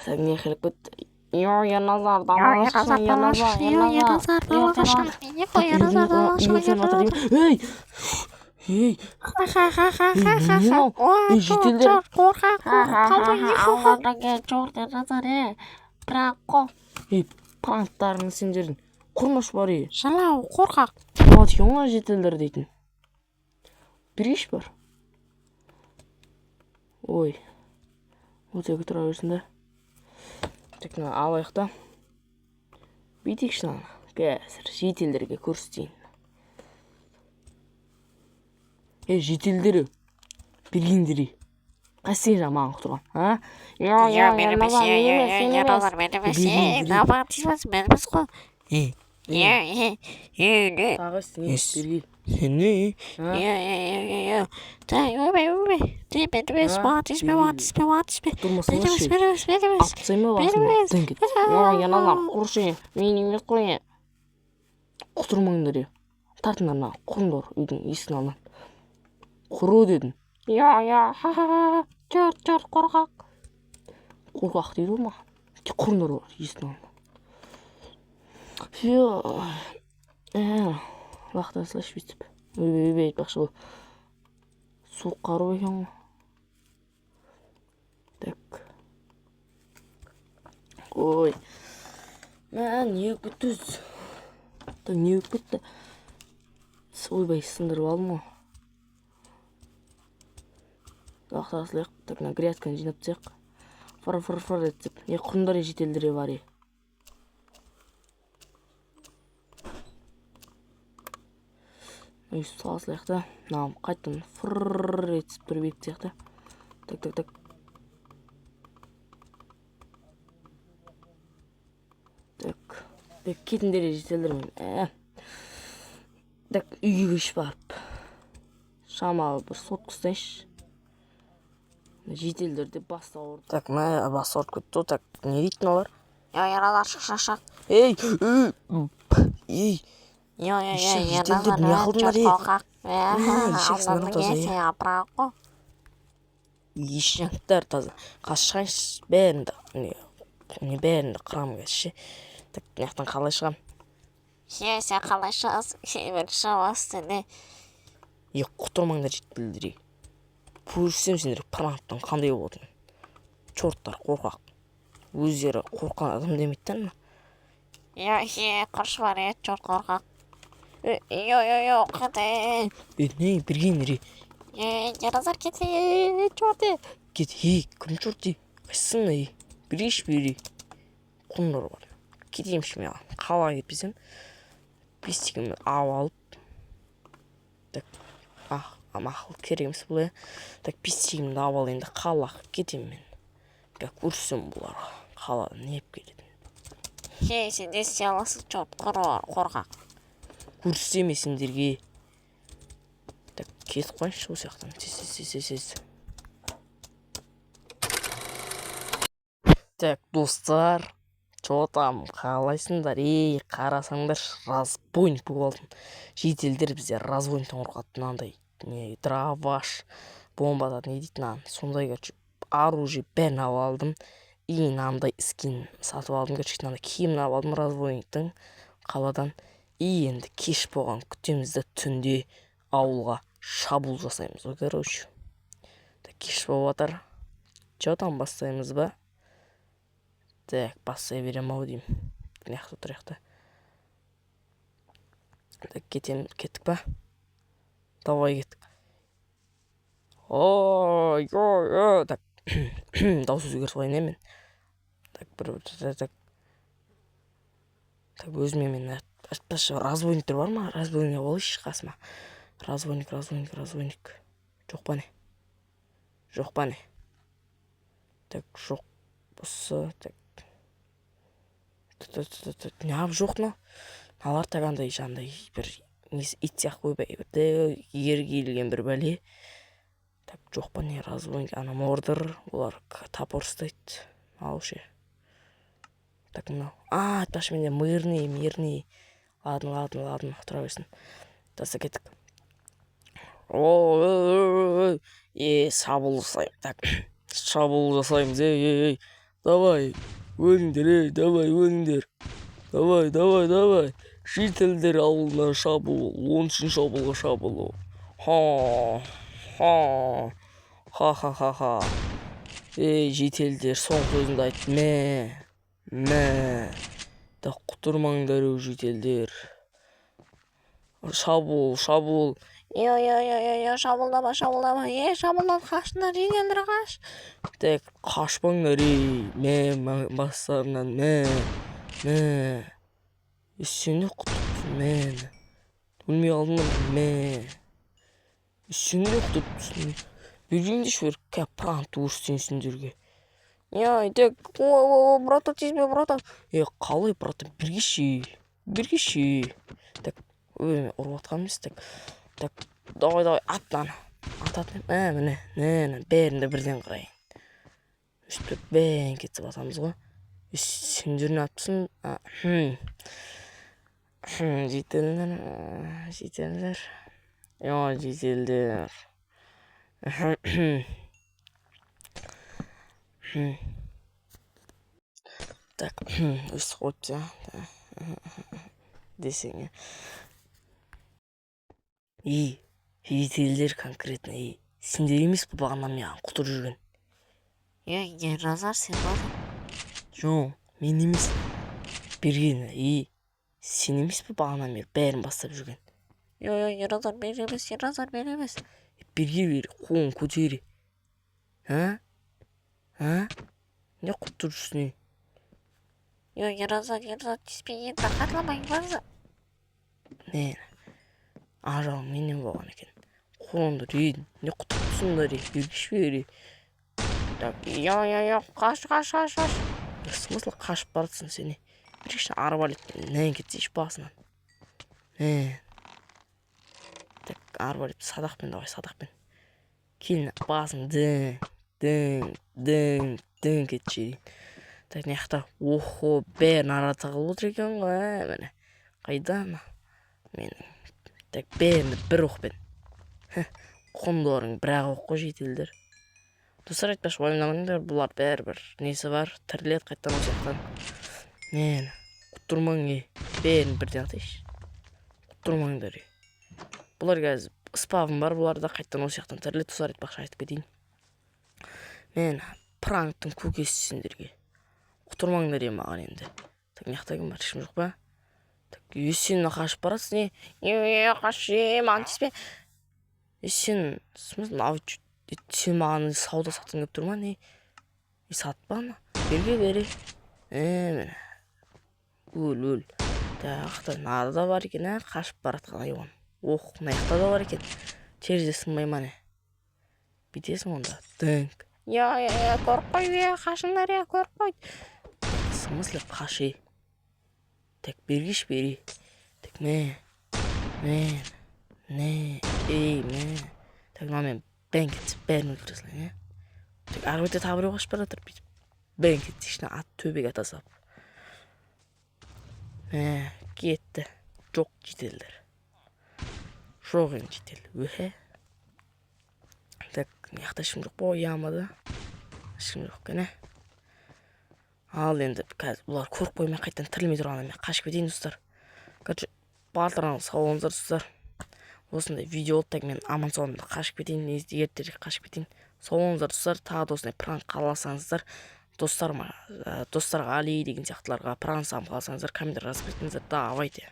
Так, не қилып кетті? Йо, Ерназар, далаға шықсаң, Ерназар, Ерназар, Ерназар. Ей! Ей! Ей, не мынау? Ей, жителдер. Қорқақ қалды. Ерназар, е, пранк қой. Ей, пранктарың сендердің. Құрмаш бар, ей. Жылау, қорқақ. Болады екен ғой жителдер дейтін. Бергеш бар. Ой. Өте тұра берсін да. Так, мына алайық та. Бүйтейікші мынаны. Қазір жителдерге көрсетейін. Ей, жителдер, бергендер. Қайсың жаңа маған құтырған, а? Йо, йо, Мен емес, Ерназар, мен емес, сен емес. Ерназар, мен емес. Бергендер. Маған тиіспесін, мен емес қой. Е, е, е, е. Тағы сен, Ес. бергей. Не? А? Е, е, е, е. Ой, ой, ой. Мен емес, А? маған тиіспе, маған тиіспе, маған тиіспе. Мен емес, Құтырмасаңдаршы. мен емес, мен емес. Атып тастаймын ба Мен басыңды? емес. Діңк ет. Йо, Ерназар, құршы, мен емес қой. Құтырмаңдар, е. Тартыңдар мына құрыңдар үйдің есігінің алдынан. Құры дедім. Йо, йо, ха ха ха. Черт, черт, қорқақ. Қорқақ дейді ғой маған. Құрыңдар олар есіктің алдынан. Фью. Лақтыра салайыншы бүйтіп. Ойбай, ойбай, айтпақшы бұл. Суық қару екен ғой. Так. Ой. Мә, не болып кетті өзі? Так, не болып кетті? Ойбай, сындырып алдым ғой. Лақтыра салайық. Так, мына грядканы жинап тастайық. Фыр, фыр, фыр етіп. Не құрыңдар, жителдер бар, е. Өйстіп сала салайық та. Мына қайтадан фыр етіп тұрып беріп тастайық та. Так, так, так. Так. Так, кетіңдер, жителдер мен. Так, үйге кеш барып. Шамалы бір сотка ұстайыншы. Жителдерде бас ауырды. Так, мә, бас ауырып кетті ғой. Так, не дейді мыналар? Йо, Ерназар, шық, шық, шық. Ей, ей, ей. Йо, йо, йо, Ешек, Ерназар, жителдер не қылдыңдар, черт, ей? қорқақ. Ешексіңдер ғой таза, е. Пранк қой. Ешектер таза. Қазір шығайыншы, бәрін де, не, не, бәрін де қырамын қазір ше. Так, мына жақтан қалай шығамын? Е, сен қалай шығасың? Сен бір шығасың, не? Е, құтырмаңдар, жителдер, ей. Көрсем сендер пранктың қандай болатынын. Черттар, қорқақ. Өздері қорыққан адам демейді да ана. Йо, е, құршы бар, е, черт, қорқақ. Йо, йо, йо, қате. Е, не, бергендер, ей. Е, Ерназар, кет, е, черт, е. Кет, ей, кім черт, ей? Қайсысың, ей? Берейінші, бері. Құндар бар. Кетейінші мен. Қалаға кетпесем, бестігімді алып алып. Так, ах, мақұл, керек емес бұл, е. Так, бестігімді алып ал енді қалаға кетемін мен. Как көрсем бұларға қаладан не алып келетінін. Е, сен не істей аласың, черт, қорқақ. Көрсем сендерге. Так, кетіп қояйыншы осы жақтан. Тез, тез, тез, тез, тез. Так, достар, чё там, қалайсыңдар? Ей, қарасаңдаршы, разбойник болып алдым. Жителдер бізде разбойниктен қорқады. Мынандай, не, дробаш, бомба атады, не дейді мынаны. Сондай, короче, оружие бәрін алып алдым. И мынандай скин сатып алдым, короче, мынандай киімін алып алдым разбойниктің қаладан. И енді кеш болған күтеміз де, түнде ауылға шабуыл жасаймыз ғой, короче. Так, кеш болып жатыр. Чё там, бастаймыз ба? Так, бастай берем ау деймін. Мына жақта тұрайық та. Так, кетем, кеттік па? Давай кеттік. Ой, ой, ой, так. Дауыс өзгертіп қояйын, мен. Так, бір, бір, так, так. Так, өзіме мен айтпашы, разбойниктер бар ма? Разбойник алайыншы қасыма. Разбойник, разбойник, разбойник. Жоқ па не? Жоқ па не? Так, жоқ болса, так. Неғып жоқ мынау? Мыналар так андай жаңағыдай бір несі ит сияқты, ойбай, бір ер киілген бір бәле. Так, жоқ па не разбойник? Ана мордор, олар топор ұстайды. Мынау ше. Так, мынау. А, айтпақшы, менде мирный, мирный. Ладно, ладно, ладно, тұра берсін. Таста кеттік. Ой, е, шабуыл жасаймын. Так, шабуыл жасаймыз, ей, ей, ей. Давай, өліңдер, ей, давай, өліңдер. Давай, давай, давай. Жительдер ауылына шабуыл, 13-ауылға шабуыл. Ха, ха, ха, ха, ха, ха. Ей, жительдер, соңғы сөзіңді айт. Мә, мә. Да құтырмаңдар, өй, жительдер. Шабуыл, шабуыл. Йо, йо, йо, йо, йо, шабуылдама, шабуылдама. Е, шабуылдан қашыңдар, жительдер, қаш. Так, қашпаңдар, ей. Мә, бастарынан, мә, мә. Е, сен не құтырыпсың, мә. Өлмей қалдың ба, мә. Е, сен не құтырыпсың? Бергеңдерші бері, кә, пранкты көрсетейін сендерге. Йой, так, о, о, о, братан, тиіспе, братан. Е, қалай, братан, бергеші, бергеші. Так, ой, ұрып жатқан емес, так. Так, давай, давай, ат мынаны. Ат, ат, мә, міне, міне, бәрін де бірден қырайын. Өстіп бәрін кетіп атамыз ғой. Е, сендер не атыпсың? Жительдер, жительдер. Йо, жительдер. Так, өстіп қойыпты, десең. Ей, жительдер конкретно, ей, сендер емес пе бағана маған құтырып жүрген? Е, Ерназар, сен ба? Жоқ, мен емес. Берген, ей, сен емес пе бағанадан бері бәрін бастап жүрген? Йо, йо, Ерназар, мен емес, Ерназар, мен емес. Берге бері, қолын көтер. А? А? Не құтырып жүрсің, ей? Йо, Ерназар, Ерназар, тиіспе, енді қайталамай, Ерназар. Не, ажал менен болған екен. Қолыңды, ей, не құтырып тұрсыңдар, ей, бергіші бері. Так, Йо, йо, йо, қаш, қаш, қаш, қаш. В смысле қашып баратсың сен, ей? Бергіші арбалетпен нән кетсейші басынан. Нә. Так, арбалет садақпен, давай, садақпен. Келін, басын дің, дің, дің, дің кетші. Так, мына жақта, охо, бәрін ара тығылып отыр екен ғой, ә, міне. Қайда ана? Менің. Так, бәрін бір оқпен. Құндыларың бір-ақ оқ қой, жительдер. Достар, айтпақшы, уайымдамаңдар, бұлар бәрібір несі бар, тіріледі қайтадан осы жақтан. Нені, құттырмаң, ей, бәрін бірден атайыншы. Құттырмаңдар, ей. Бұлар қазір спавн бар, бұлар да қайтадан осы жақтан тіріледі, достар, айтпақшы, айтып кетейін. Мен пранктың көкесі сендерге. Құтырмаңдар, ей, маған енді. Так, мына жақта кім бар, ешкім жоқ па? Так, е, сен қашып баратсың, е? Йо, йо, қаш, е, маған тиіспе. Е, сен, в смысле, мынау сен маған сауда сатқың келіп тұр ма, не? Е, сатпа ана. Берге, бері. Е, міне. Өл, өл. Так, мынада да бар екен, ә, қашып баратқан айуан. Ох, мына жақта да бар екен. Терезе сынбай ма, не? Бүйтесің онда. Дыңк. Йо, йо, йо, көріп қойды, е, қашыңдар, е, көріп қойды. В смысле, қаш, ей? Так, бергеш, бері. Так, мә, мә, не, ей, мә. Так, мына мен бәң кетсе бәрін өлтіре салайын, ә? Так, ары бетте тағы біреу қашып бара жатыр, бүйтіп. Бәң кетсе, ішіне ат төбеге ата салып. Мә, кетті. Жоқ, жительдер. Жоқ енді житель. Өһе. Так, мына жақта ешкім жоқ па, ямада? Ешкім жоқ екен, ә? Ал енді қазір бұлар көріп қоймай қайтадан тірілмей тұрғанда мен қашып кетейін, достар. Короче, барлықтарыңыз сау болыңыздар, достар. Осындай видео болды. Так, мен аман сау қашып кетейін, негізі ертерек қашып кетейін. Сау болыңыздар, достар. Тағы да осындай пранк қаласаңыздар, достарыма, достарға, Али деген сияқтыларға пранк салғым қаласаңыздар, комментарий жазып кетіңіздер. Давайте.